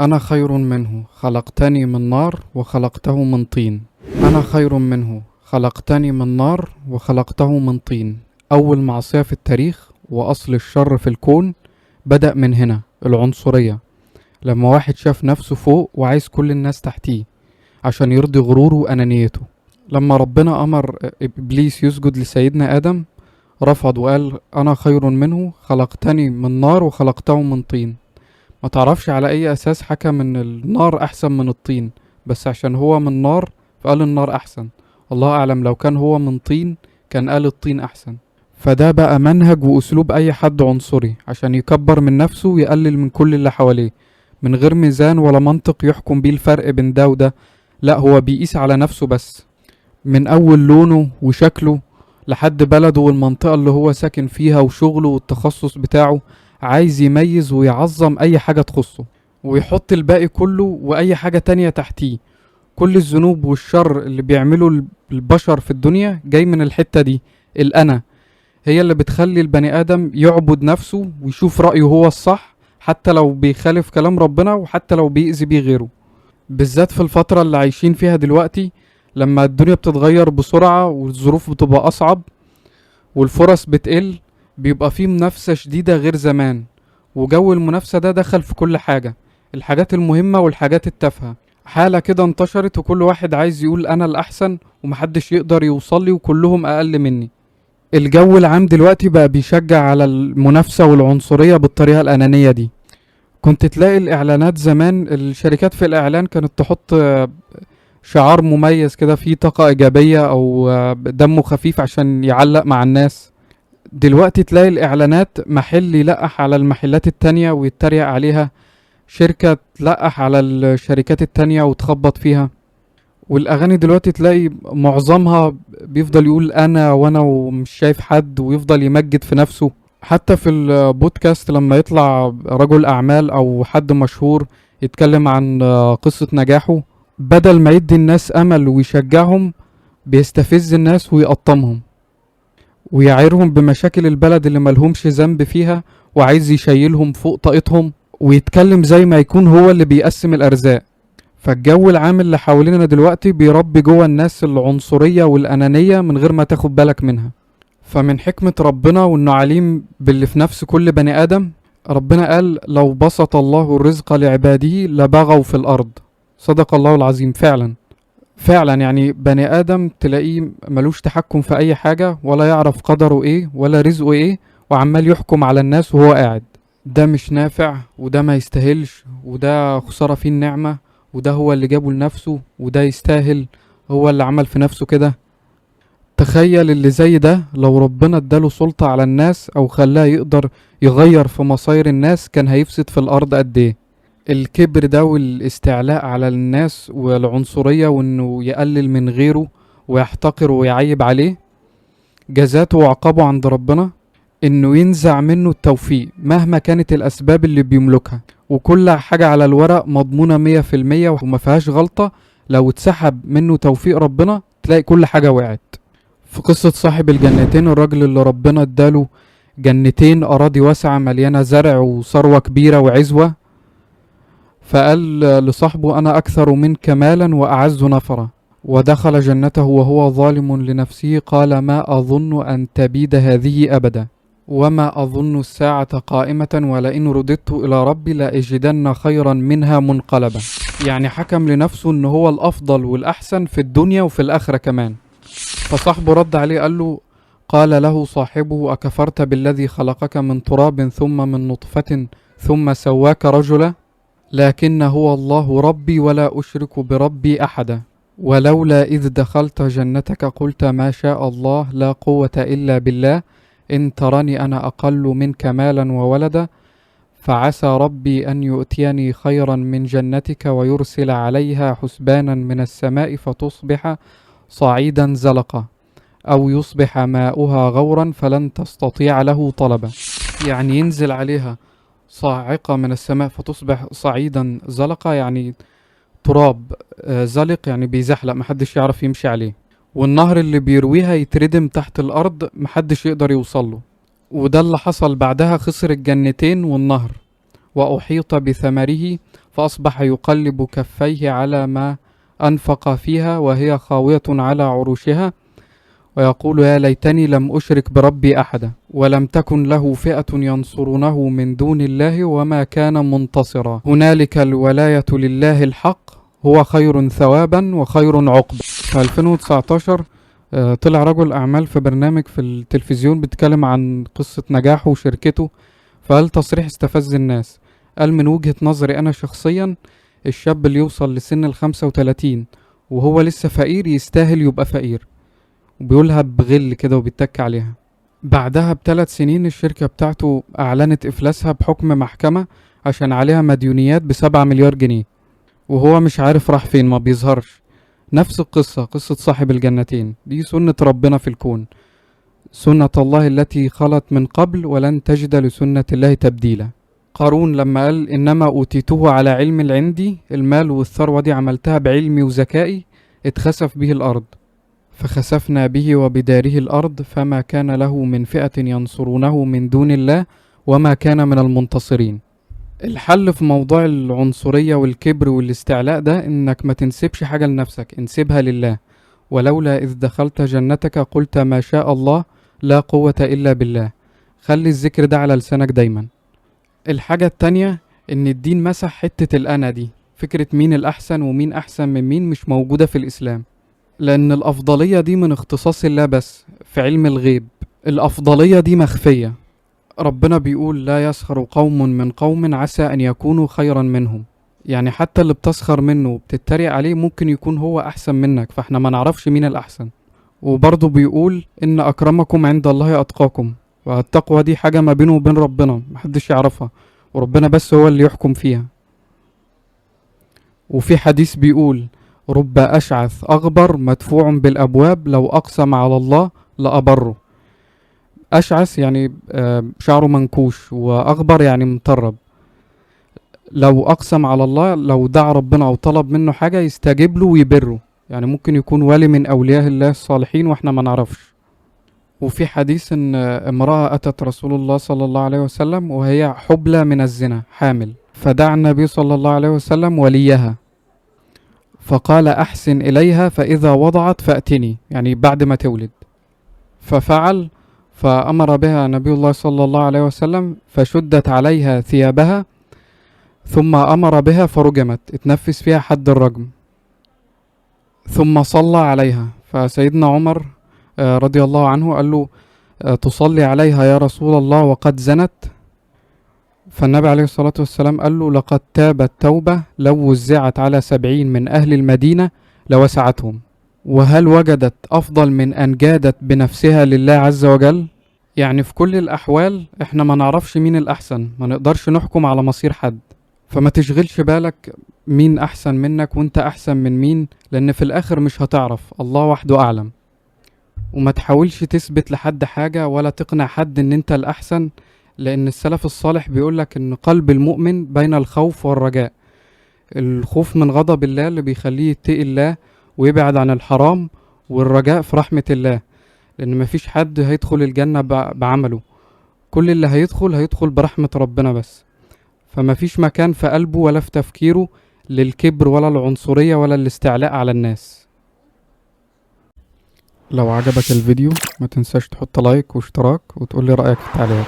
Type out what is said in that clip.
أنا خير منه، خلقتني من نار وخلقته من طين. أنا خير منه، خلقتني من نار وخلقته من طين. أول معصية في التاريخ وأصل الشر في الكون بدأ من هنا، العنصرية. لما واحد شاف نفسه فوق وعايز كل الناس تحتيه عشان يرضي غروره وأنانيته. لما ربنا أمر إبليس يسجد لسيدنا آدم رفض وقال أنا خير منه، خلقتني من نار وخلقته من طين. ما تعرفش على أي أساس حكم إن النار أحسن من الطين، بس عشان هو من نار فقال النار أحسن. الله أعلم لو كان هو من طين كان قال الطين أحسن. فده بقى منهج وأسلوب أي حد عنصري عشان يكبر من نفسه ويقلل من كل اللي حواليه، من غير ميزان ولا منطق يحكم بيه الفرق بين ده وده. لا، هو بيقيس على نفسه بس، من أول لونه وشكله لحد بلده والمنطقة اللي هو ساكن فيها وشغله والتخصص بتاعه. عايز يميز ويعظم أي حاجة تخصه ويحط الباقي كله وأي حاجة تانية تحتيه. كل الذنوب والشر اللي بيعمله البشر في الدنيا جاي من الحتة دي، الأنا. هي اللي بتخلي البني آدم يعبد نفسه ويشوف رأيه هو الصح، حتى لو بيخالف كلام ربنا وحتى لو بيأذي بيه غيره. بالذات في الفترة اللي عايشين فيها دلوقتي، لما الدنيا بتتغير بسرعة والظروف بتبقى أصعب والفرص بتقل، بيبقى فيه منافسة شديدة غير زمان. وجو المنافسة ده دخل في كل حاجة، الحاجات المهمة والحاجات التافهة. حالة كده انتشرت وكل واحد عايز يقول أنا الأحسن ومحدش يقدر يوصلي وكلهم أقل مني. الجو العام دلوقتي بقى بيشجع على المنافسة والعنصرية بالطريقة الأنانية دي. كنت تلاقي الإعلانات زمان، الشركات في الإعلان كانت تحط شعار مميز كده فيه طاقة إيجابية أو دمه خفيف عشان يعلق مع الناس. دلوقتي تلاقي الإعلانات محل يلقح على المحلات التانية ويتريق عليها، شركة تلقح على الشركات التانية وتخبط فيها. والأغاني دلوقتي تلاقي معظمها بيفضل يقول أنا وأنا ومش شايف حد، ويفضل يمجد في نفسه. حتى في البودكاست لما يطلع رجل أعمال أو حد مشهور يتكلم عن قصة نجاحه، بدل ما يدي الناس أمل ويشجعهم بيستفز الناس ويقطمهم ويعيرهم بمشاكل البلد اللي ملهمش ذنب فيها، وعايز يشيلهم فوق طاقتهم ويتكلم زي ما يكون هو اللي بيقسم الأرزاق. فالجو العام اللي حوالينا دلوقتي بيربي جوه الناس العنصرية والأنانية من غير ما تاخد بالك منها. فمن حكمة ربنا وإنه عليم باللي في نفس كل بني آدم، ربنا قال لو بسط الله الرزق لعباده لبغوا في الأرض. صدق الله العظيم. فعلا فعلا يعني بني آدم تلاقيه ملوش تحكم في أي حاجة، ولا يعرف قدره إيه ولا رزقه إيه، وعمال يحكم على الناس وهو قاعد. ده مش نافع، وده ما يستاهلش، وده خسارة فيه النعمة، وده هو اللي جابه لنفسه، وده يستاهل، هو اللي عمل في نفسه كده. تخيل اللي زي ده لو ربنا اداله سلطة على الناس أو خلاه يقدر يغير في مصاير الناس، كان هيفسد في الأرض قد إيه. الكبر ده والاستعلاء على الناس والعنصرية وإنه يقلل من غيره ويحتقر ويعيب عليه، جزاته وعقابه عند ربنا إنه ينزع منه التوفيق مهما كانت الأسباب اللي بيملكها. وكل حاجة على الورق مضمونة 100% وما فيهاش غلطة، لو اتسحب منه توفيق ربنا تلاقي كل حاجة وقعت. في قصة صاحب الجنتين، الراجل اللي ربنا اداله جنتين، أراضي واسعة مليانة زرع وثروة كبيرة وعزوة، فقال لصاحبه أنا أكثر منك مالا وأعز نفرا، ودخل جنته وهو ظالم لنفسه قال ما أظن أن تبيد هذه أبدا وما أظن الساعة قائمة ولئن رددت إلى ربي لأجدن خيرا منها منقلبا. يعني حكم لنفسه إن هو الأفضل والأحسن في الدنيا وفي الآخرة كمان. فصاحبه رد عليه قال له، قال له صاحبه أكفرت بالذي خلقك من تراب ثم من نطفة ثم سواك رجلا، لكن هو الله ربي ولا أشرك بربي أحدا، ولولا إذ دخلت جنتك قلت ما شاء الله لا قوة إلا بالله، إن ترني أنا أقل منك مالا وولدا، فعسى ربي أن يؤتيني خيرا من جنتك ويرسل عليها حسبانا من السماء فتصبح صعيدا زلقا، أو يصبح ماؤها غورا فلن تستطيع له طلبا. يعني ينزل عليها صاعقة من السماء فتصبح صعيدا زلقا، يعني تراب زلق، يعني بيزحلق محدش يعرف يمشي عليه، والنهر اللي بيرويها يتردم تحت الأرض محدش يقدر يوصله. وده اللي حصل بعدها، خسر الجنتين والنهر، وأحيط بثمره فأصبح يقلب كفيه على ما أنفق فيها وهي خاوية على عروشها، ويقول يا ليتني لم أشرك بربي أحدا، ولم تكن له فئة ينصرونه من دون الله وما كان منتصرا. هنالك الولاية لله الحق، هو خير ثوابا وخير عقبا. في 2019 طلع رجل أعمال في برنامج في التلفزيون بيتكلم عن قصة نجاحه وشركته، فقال تصريح استفز الناس. قال من وجهة نظري أنا شخصيا، الشاب اللي يوصل لسن 35 وهو لسه فقير يستاهل يبقى فقير، وبيقولها بغل كده وبيتك عليها. بعدها ب3 سنين الشركة بتاعته أعلنت إفلاسها بحكم محكمة عشان عليها مديونيات ب7 مليار جنيه، وهو مش عارف راح فين، ما بيظهرش. نفس القصة، قصة صاحب الجنتين دي، سنة ربنا في الكون، سنة الله التي خلت من قبل ولن تجد لسنة الله تبديلا. قارون لما قال إنما أوتيته على علم عندي، المال والثروة دي عملتها بعلمي وذكائي، اتخسف به الأرض، فخسفنا به وبداره الأرض فما كان له من فئة ينصرونه من دون الله وما كان من المنتصرين. الحل في موضوع العنصرية والكبر والاستعلاء ده إنك ما تنسبش حاجة لنفسك، انسبها لله. ولولا إذ دخلت جنتك قلت ما شاء الله لا قوة إلا بالله. خلي الذكر ده على لسانك دايما. الحاجة التانية إن الدين مسح حتة الأنا دي، فكرة مين الأحسن ومين أحسن من مين مش موجودة في الإسلام، لأن الأفضلية دي من اختصاص الله بس في علم الغيب، الأفضلية دي مخفية. ربنا بيقول لا يسخر قوم من قوم عسى أن يكونوا خيرا منهم، يعني حتى اللي بتسخر منه وبتتريق عليه ممكن يكون هو أحسن منك، فاحنا ما نعرفش مين الأحسن. وبرضه بيقول إن أكرمكم عند الله أتقاكم، والتقوى دي حاجة ما بينه وبين ربنا محدش يعرفها، وربنا بس هو اللي يحكم فيها. وفي حديث بيقول رب أشعث أغبر مدفوع بالأبواب لو أقسم على الله لأبره. أشعث يعني شعره منكوش، وأغبر يعني مطرب. لو أقسم على الله، لو دعا ربنا أو طلب منه حاجة يستجيب له ويبره، يعني ممكن يكون ولي من أولياء الله الصالحين وإحنا ما نعرفش. وفي حديث إن امرأة أتت رسول الله صلى الله عليه وسلم وهي حبلى من الزنا، حامل، فدعا النبي صلى الله عليه وسلم وليها فقال أحسن إليها فإذا وضعت فأتني، يعني بعد ما تولد. ففعل، فأمر بها نبي الله صلى الله عليه وسلم فشدت عليها ثيابها، ثم أمر بها فرجمت، اتنفس فيها حد الرجم، ثم صلى عليها. فسيدنا عمر رضي الله عنه قال له تصلي عليها يا رسول الله وقد زنت؟ فالنبي عليه الصلاة والسلام قال له لقد تابت توبة لو وزعت على 70 من أهل المدينة لوسعتهم. وهل وجدت أفضل من أن جادت بنفسها لله عز وجل؟ يعني في كل الأحوال إحنا ما نعرفش مين الأحسن، ما نقدرش نحكم على مصير حد، فما تشغلش بالك مين أحسن منك وانت أحسن من مين، لأن في الآخر مش هتعرف، الله وحده أعلم. وما تحاولش تثبت لحد حاجة ولا تقنع حد إن انت الأحسن، لأن السلف الصالح بيقولك إن قلب المؤمن بين الخوف والرجاء، الخوف من غضب الله اللي بيخليه يتقي الله ويبعد عن الحرام، والرجاء في رحمة الله، لأن مفيش حد هيدخل الجنة بعمله، كل اللي هيدخل هيدخل برحمة ربنا بس. فمفيش مكان في قلبه ولا في تفكيره للكبر ولا العنصرية ولا الاستعلاء على الناس. لو عجبك الفيديو ما تنساش تحط لايك واشتراك وتقولي رأيك في التعليقات.